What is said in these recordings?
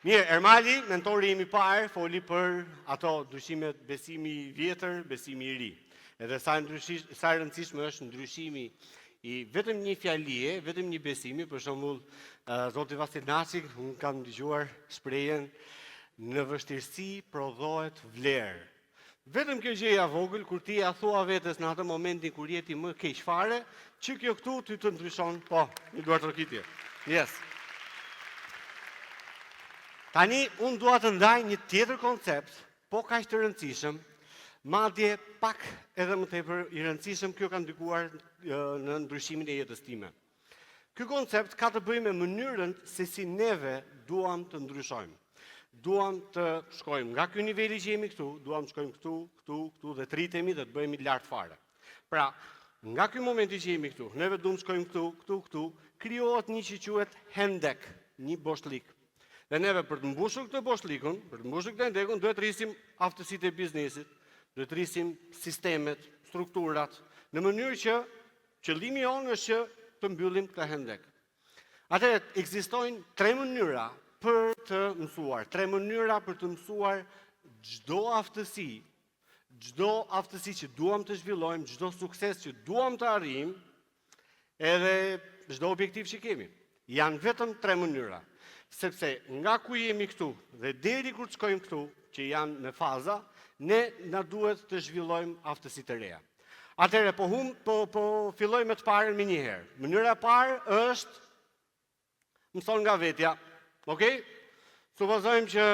Mirë, Ermali, mentori im i parë, foli për ato ndryshimet besimi i vjetër, besimi i ri. Edhe sa ndryshish, sa e rëndësishme është ndryshimi i vetëm një fjalie, vetëm një besimi, për shembull, zoti Vasil Naçi, unë kam dëgjuar shprehjen në vështirësi prodhohet vlerë. Vetëm kjo gjëja e vogël kur ti ja thua vetes në atë momentin kur je ti më keq fare, që kjo këtu ty të ndryshon, po, një duartrokitje. Yes. Tani unë dua të ndaj një tjetër koncept, po kaq të rëndësishëm, madje pak edhe më tepër i rëndësishëm, kjo ka ndikuar në ndryshimin e jetës time. Ky koncept ka të bëjë me mënyrën se si neve duam të ndryshojmë. Duam të shkojmë nga ky niveli që jemi këtu, duam të shkojmë këtu, këtu, këtu dhe të rritemi dhe të bëhemi lart fare. Pra, nga ky momenti që jemi këtu, neve duam të shkojmë këtu, këtu, këtu, krijohet një që quhet hendek, një boshlik. Dhe neve për të mbushur këtë boshlikun, për të mbushur këtë hendekun, duhet të rrisim aftësitë e biznesit, duhet të rrisim sistemet, strukturat, në mënyrë që qëllimi jonë është që të mbyllim këtë hendek. Atëherë, ekzistojnë tre mënyra për të mësuar, tre mënyra për të mësuar çdo aftësi, çdo aftësi që duam të zhvillojmë, çdo sukses që duam të arrijmë, edhe çdo objektiv që kemi. Janë vetëm tre mënyra, sepse nga ku jemi këtu dhe deri kur të shkojmë këtu, që janë me faza, ne na duhet të zhvillojmë aftësi të reja. Atëherë, po hum, po po filloj me të parën menjëherë. Mënyra e parë është mëson nga vetja. Okej? Supozojmë që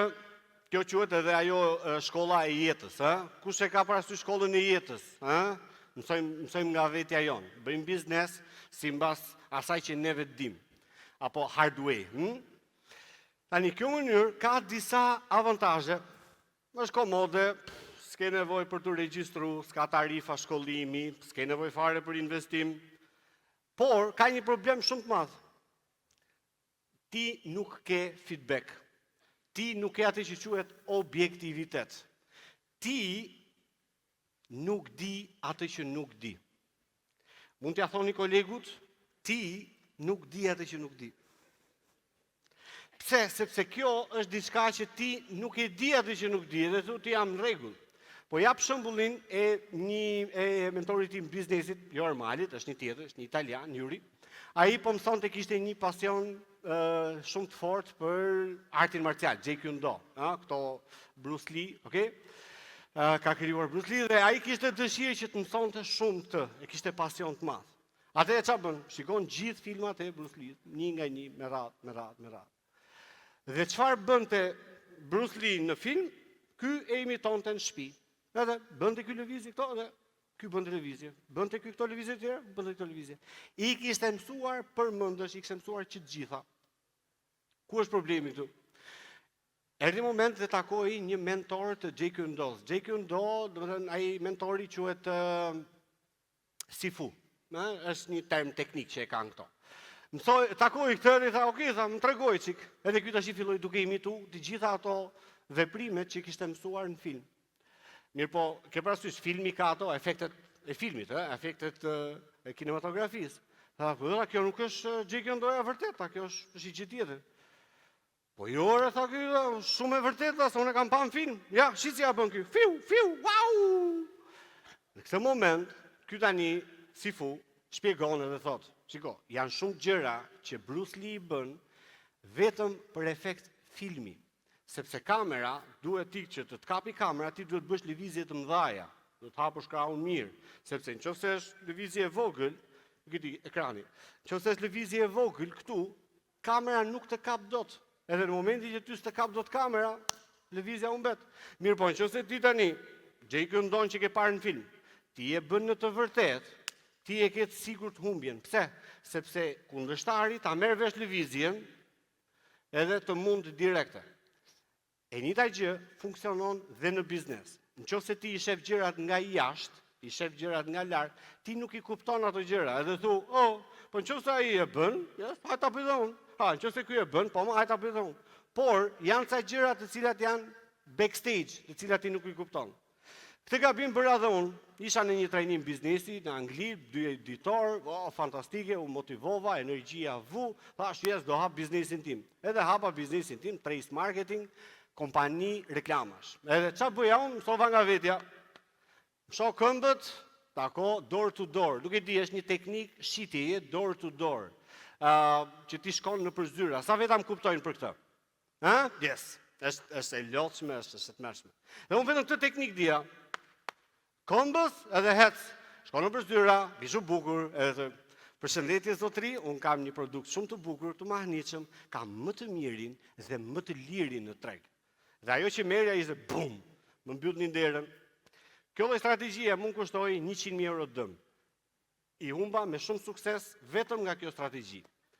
kjo quhet edhe ajo shkolla e jetës, ë? Kush e ka parasysh shkollën e jetës, ë? Mësojmë mësojmë nga vetja jonë. Bëjmë biznes simbas asaj që neve dim. Apo hard way, hm? Tani kjo mënyrë ka disa avantazhe. Është komode, s'ke nevojë për të regjistru, s'ka tarifa shkollimi, s'ke nevojë fare për investim. Por ka një problem shumë të madh. Ti nuk ke feedback. Ti nuk ke atë që quhet objektivitet. Ti nuk di atë që nuk di. Mund t'ja thoni kolegut, ti nuk di atë që nuk di. Pse? Sepse kjo është diçka që ti nuk e di atë që nuk di, dhe thu ti jam në rregull. Po jap shembullin e një e mentorit tim biznesit, jo Ermalit, është një tjetër, është një italian, Juri. Ai po mësonte kishte një pasion shumë të fortë për artin marcial, Jeet Kune Do, ë, këto Bruce Lee, okay? Ka krijuar Bruce Lee dhe ai kishte dëshirë që të mësonte shumë këtë, e kishte pasion të madh. Atëherë çfarë bën? Shikon gjithë filmat e Bruce Lee, një nga një, me radhë, me radhë, me radhë. Dhe çfarë bënte Bruce Lee në film, ky e imitonte në shtëpi. Edhe bënte ky lëvizje këto dhe ky bënte lëvizje. Bënte ky këto lëvizje të tjera, bënte këto lëvizje. I kishte mësuar përmendësh, i kishte mësuar që të gjitha. Ku është problemi këtu? Erdhi moment dhe takoi një mentor të Jeet Kune Do. Jeet Kune Do, domethënë ai mentori quhet uh, Sifu. Ë, është një term teknik që e kanë këto. Mësoi, takoi këtë dhe i tha, "Ok, tha, më tregoj çik." Edhe ky tash filloi duke imitu të gjitha ato veprimet që kishte mësuar në film. Mirë po, ke parasysh, filmi ka ato efektet e filmit, ë, efektet e kinematografisë. Tha, po, tha, kjo nuk është Jeet Kune Do-ja vërtet, tha, kjo është është një gjë tjetër. Po jo, ore, tha ky, tha, shumë e vërtet, tha, se unë e kam pa në film. Ja, shi si ja bën ky. Fiu, fiu, wow! Në këtë moment, ky tani, Sifu, shpjegon edhe thot, shiko, janë shumë gjëra që Bruce Lee i bën vetëm për efekt filmi. Sepse kamera, duhet ti që të të kapi kamera, ti duhet bësh lëvizje të mëdhaja, duhet të hapësh krahun mirë, sepse në qoftë se është lëvizje e vogël, nuk e di, ekrani, në qoftë se është lëvizje e vogël këtu, kamera nuk të kap dot. Edhe në momentin që ty s'të kap dot kamera, lëvizja humbet. Mirë po, në qoftë se ti tani, Jeet Kune Do-n që ke parë në film, ti e bën në të vërtet, ti e ke të sigurt humbjen. Pse? Sepse kundërshtari ta merr vesh lëvizjen edhe të mund direkte. E njëjta gjë funksionon dhe në biznes. Në qoftë se ti i shef gjërat nga jashtë, i shef gjërat nga lart, ti nuk i kupton ato gjëra, edhe thu, oh, po në qoftë se ai e bën, yes, hajt ta bëj dhe unë. Ha, në qoftë se ky e bën, po më hajt ta bëj dhe unë. Por janë ca gjëra të cilat janë backstage, të cilat ti nuk i kupton. Këtë gabim bëra dhe unë. Isha në një trajnim biznesi në Angli, 2 ditor, oh, fantastike, u motivova, energjia vu, thash: "Yes, do hap biznesin tim." Edhe hapa biznesin tim, Trace Marketing, kompani reklamash. Edhe ça bëja unë, mësova nga vetja. Mësho këmbët, tako, door to door. Nuk e di, është një teknik shitjeje door to door, që ti shkon në përzyra. Sa veta më kuptojnë për këtë? Ha? Yes. Është e lodhshme, është e tmerrshme. Dhe unë vetëm këtë teknik dija. Këmbës edhe hec. Shkon në përzyra, vishu bukur, edhe të "Përshëndetje, zotri, unë kam një produkt shumë të bukur, të mahnitshëm, kam më të mirin dhe më të lirin në treg." Dhe ajo që merja ishte bum, më mbyllnin derën. Kjo lloj strategjie mund kushtoi 100.000 euro dëm. I humba me shumë sukses vetëm nga kjo strategji.